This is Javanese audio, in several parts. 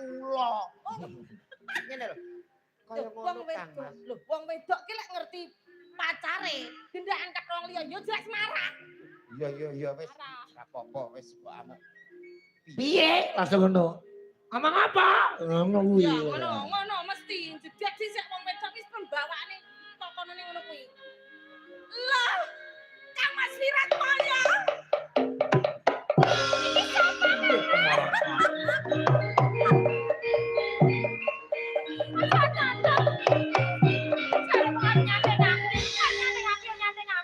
ula. Ngene lho. Kaya Wong ngono Kang wedok. Mas. Lho, wong wedok ki lek ngerti pacare gendakan karo wong liya ya jelas marah. Iya iya iya wis. Marah. Ora apa-apa wis mbok amuk. Piye? Langsung ngono. Ngomong apa? Ngono kuwi. Ya ngono, ngono mesti jedak dhisik wong wedok wis pembawaane tokonane ngono kuwi. Lah, Kang Mas Wiratmoyo. Iki sapa?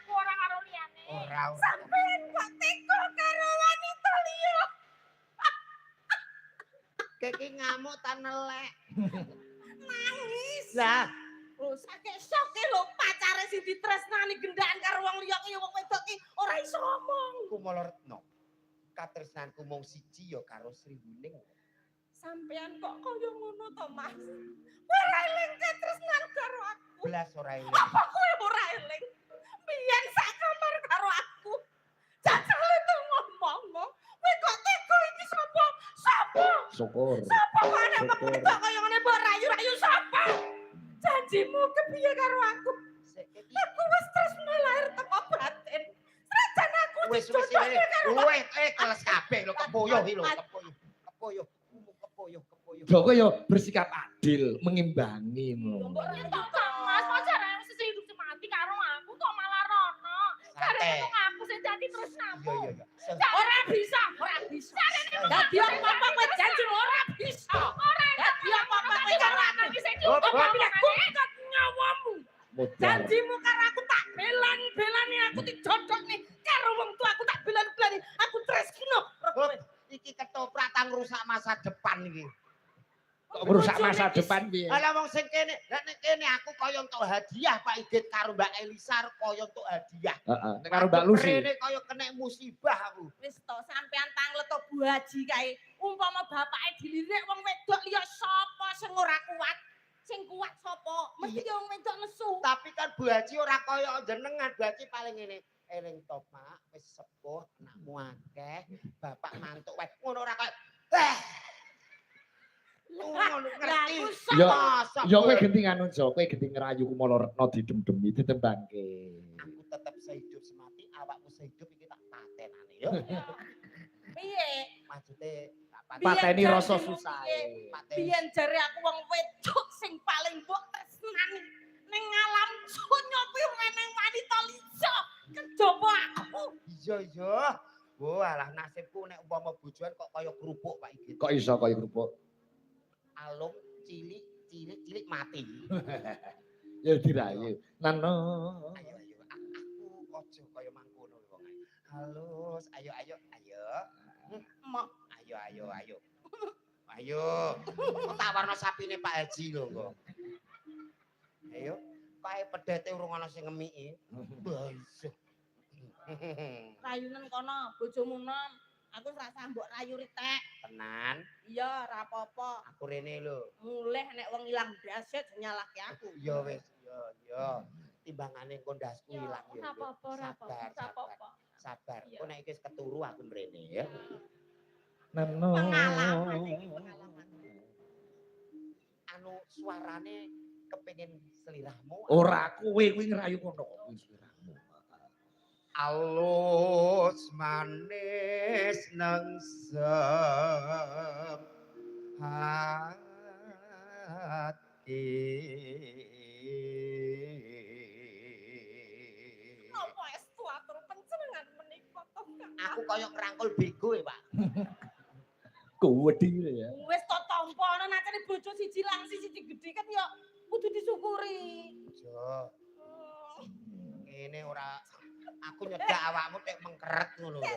Ora ora. Sampean kok tega karo wanita liya? Kiki ngamuk ta nelek. Nangis. Lah, Lho sakit soke lho pacare sing ditresnani gendaan karo wong liya ki wong wedok ki ora iso ngomong. Kumala Retno. Katresnanku mung siji ya karo Sri Huning. Sampean kok kaya ngono to, Mas? Ora eling katresnan karo aku. Blas ora eling. Apa kowe ora eling? Biyen sak kamar karo aku. Jajale to ngomong. Kowe kok tega iki sapa? Sapa? Syukur. Sapa kok anak Syukur. wedok kaya ngene mbok rayu-rayu sapa? Janjimu kepiye karo aku? Sik iki Aku wis tresno lahir teko batin. Senajan aku wis wis dijodohke karo wis keles kabeh lho kepoyoh iki lho kepoyoh. Kepoyoh, kepoyoh, kepoyoh. Joko yo bersikap adil, mengimbangi ngono. Mbok rayu Kok Kang Mas, pacarane wis hidup semati karo aku kok malah rono. Santai. Jarene wong aku sing dadi tresnamu. Iya iya iya. Ora bisa, ora bisa. Dadi apa-apa kowe janji ora bisa. Dadi apa-apa kowe karo aku. Iki sing Hop, dihukum hop. Bila kungkat nyawamu. Modar. Janjimu karo aku tak belan-belani aku dijodhokne karo wong tua aku tak belan-belani. Aku tresno. Hop, iki ketoprak tang rusak masa depan iki. Kok merusak masa depan piye? Lah wong sing kene, lah nek kene aku kaya entuk hadiah Pak Igit karo Mbak Elisa kaya entuk hadiah. Heeh, nek karo Mbak Lucy. Rene kaya kena musibah aku. Wis to sampean tanglet to Bu Haji kae. Umpama bapake dilirik wong wedok liya sapa sing ora kuat? Sing kuat sapa? Mesti wong wedok nesu. Tapi kan Bu Haji ora kaya jenengan, Bu Haji paling ngene. Eling to Pak, wis sepuh, anakmu akeh, bapak mantuk wae. Ngono ora kaya ngono Lah ngerti. aku Ya, Masa ya kowe Bu- genti nganu Jo, kowe genti ngrayu Kumala Retno didem-demi ditembangke. Aku tetep sehidup semati, awakmu sehidup iki tak patenane yo. Piye? Maksude tak Biyen Pateni rasa janjimu susah. piye? pateni. Biyen jare aku wong wedok sing paling mbok tresnani ning alam donya kuwi ora nang wanita liya kejaba aku. Iya iya. Wah, alah nasibku nek umpama bojoan kok kaya kerupuk Pak Igit. Kok iso kaya kerupuk? Alung cilik cilik cilik mati. Ya dirayu. Nano. Ayo ayo aku aja kaya mangkono wong ae. Halus, ayo ayo ayo. Mok Ayo ayo ayo. Ayo. Kok tak warna sapine Pak Haji lho kok. Ayo, kae pedhete urung ana sing ngemiki. Wah, iso. rayunen kono bojomu nom. Aku ora mbok rayu ritek. Tenan, Iya, ora apa-apa. aku rene lho. Mulih nek wong ilang ndase nyalahke aku. Ya wis, ya ya. Timbangane engko ndasku Ya, ilang ya. ora apa-apa, ora Sabar, apa-apa, ora sabar. apa-apa. Sabar. Iya. Engko nek iki wis keturu aku mrene ya. Nano. Pengalaman iki pengalaman. Anu suarane kepengin selirahmu. Ora kowe kuwi ngrayu kono kok kuwi sliramu. Alus manis nengsem hati. Apa estu atur panjenengan menika to, Kang? Aku kaya ngrangkul bego ya, Pak. Kuwedi ya. Wis to tampa ana nacane bojo siji lang siji gedhe kan ya kudu disyukuri. Jo, ngene ora aku nyedak awakmu tek mengkeret ngono lho.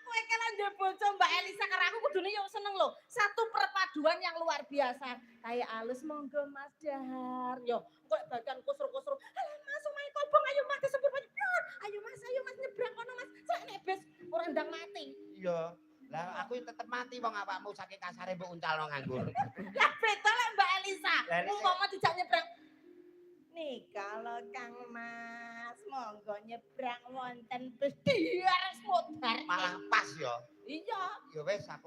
Kowe kan ndek bojo Mbak Elisa karo aku kudune yo seneng lho. Satu perpaduan yang luar biasa. Kayak alus monggo Mas Dahar. Yo kok bagian kusur-kusur. Alah Mas omahe kobong ayo Mas disebut banyu. Ayo Mas nyebrang kono Mas. Sak nek bes ora ndang mati. Iya. Lah aku tetep mati wong awakmu saking kasare mbok uncalno nganggur. Lah beda lek Mbak Elisa. Lah, nek- Umpama dijak nyebrang. Nih kalau Kang Mas monggo nyebrang wonten bes diares modar. Malah pas ya. Iya. Ya wis aku